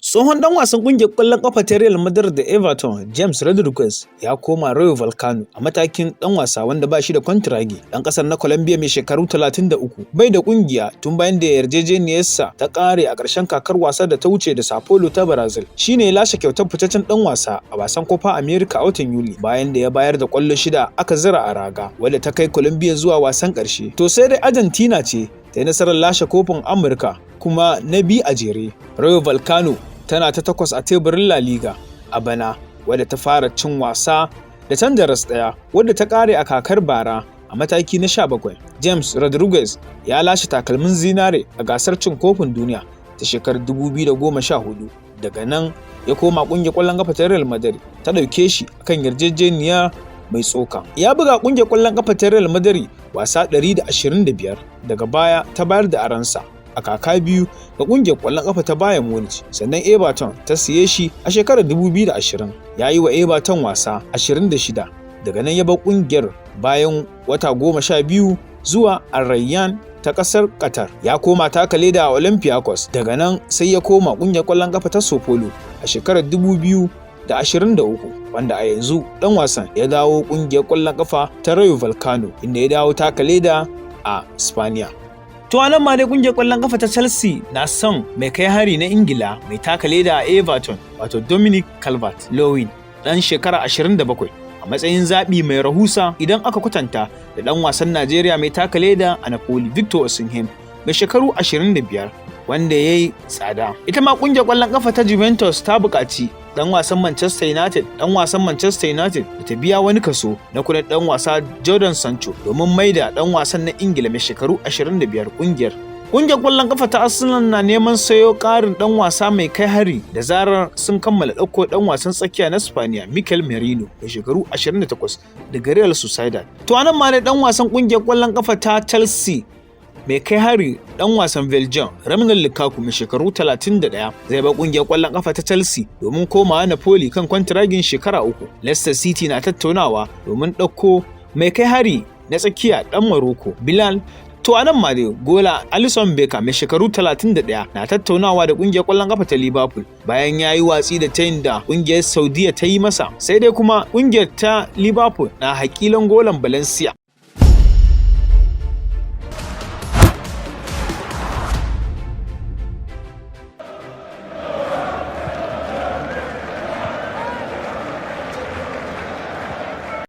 Tsohon dan wasan kungiyar kwallon kafa ta Real Madrid da Everton, James Rodriguez, ya koma Rayo Vallecano a matakin dan wasa wanda ba shi da kwantiragi. Dan kasar na Colombia mai shekaru 33 bai da kungiya tun bayan da yarjejeniyarsa ta kare a ƙarshen kakar wasa da ta wuce da Sao Paulo ta Brazil. Shi ne ya lashe kyautar fitaccen dan wasa a wasan Copa America a watan Yuli bayan da ya bayar da kwallo shida aka zira a raga wadda ta kai Colombia zuwa wasan ƙarshe. To sai dai Argentina ce ta yi nasarar lashe kofin Amurka kuma na biyu a jere. Rayo Vallecano tana ta takwas a teburin La Liga a bana, wadda ta fara cin wasa da canjaras ɗaya, wadda ta ƙare a kakar bara a mataki na 17. James Rodriguez ya lashe takalmin zinare a gasar cin kofin duniya ta shekarar 2014. Daga nan ya koma ƙungiyar ƙwallon ƙafa ta Real Madrid ta ɗauke shi akan yarjejeniya mai tsoka. Ya buga ƙungiyar ƙwallon ƙafa ta Real Madrid wasa 125, daga baya ta bayar da aransa a kaka biyu ga kungiyar ƙwallon ƙafa ta Bayern Munich, sannan Everton ta siye shi a shekarar 2020. Ya yi wa Everton wasa 26, daga nan ya bar kungiyar bayan wata 12 zuwa Al Rayyan ta kasar Qatar. Ya koma taka leda a Olympiacos, daga nan sai ya koma kungiyar ƙwallon ƙafa ta Sao Paulo a shekarar 2023, wanda a yanzu dan wasan ya dawo kungiyar ƙwallon ƙafa ta Rayo Vallecano, inda ya dawo taka leda a Spaniya. To anan ma dai kungiyar kwallon kafa ta Chelsea na son mai kai hari na Ingila mai taka leda a Everton, wato Dominic Calvert-Lewin, dan shekara 27, a matsayin zaɓi mai rahusa idan aka kwatanta da dan wasan Najeriya mai taka leda a Napoli, Victor Osimhen, mai shekaru 25, wanda ya yi tsada. Ita ma kungiyar kwallon kafa ta Juventus ta buƙaci dan wasan Manchester United da ta biya wani kaso na kudin dan wasa Jadon Sancho domin maida dan wasan na Ingila mai shekaru 25 kungiyar. Ƙungiyar ƙwallon ƙafa ta Arsenal na neman sayo ƙarin ɗan wasa mai kai hari da zarar sun kammala ɗauko ɗan wasan tsakiya na Spaniya, Mikel Merino, mai shekaru 28, daga Real Sociedad. To anan ma dai ɗan wasan ƙungiyar ƙwallon ƙafa ta Chelsea mai kai hari, ɗan wasan Belgium Romelu Lukaku mai shekaru 31, zai bar ƙungiyar ƙwallon ƙafa ta Chelsea domin komawa Napoli kan kwantiragin shekara 3. Leicester City na tattaunawa domin ɗauko mai kai hari na tsakiya ɗan Morocco, Bilal. To a nan ma dai gola Alisson Becker mai shekaru 31 na tattaunawa da kungiyar ƙwallon kafa ta Liverpool bayan ya yi watsi da tayin da kungiyar Saudiya ta yi masa. Sai dai kuma kungiyar ta Liverpool na hakilan golan Valencia.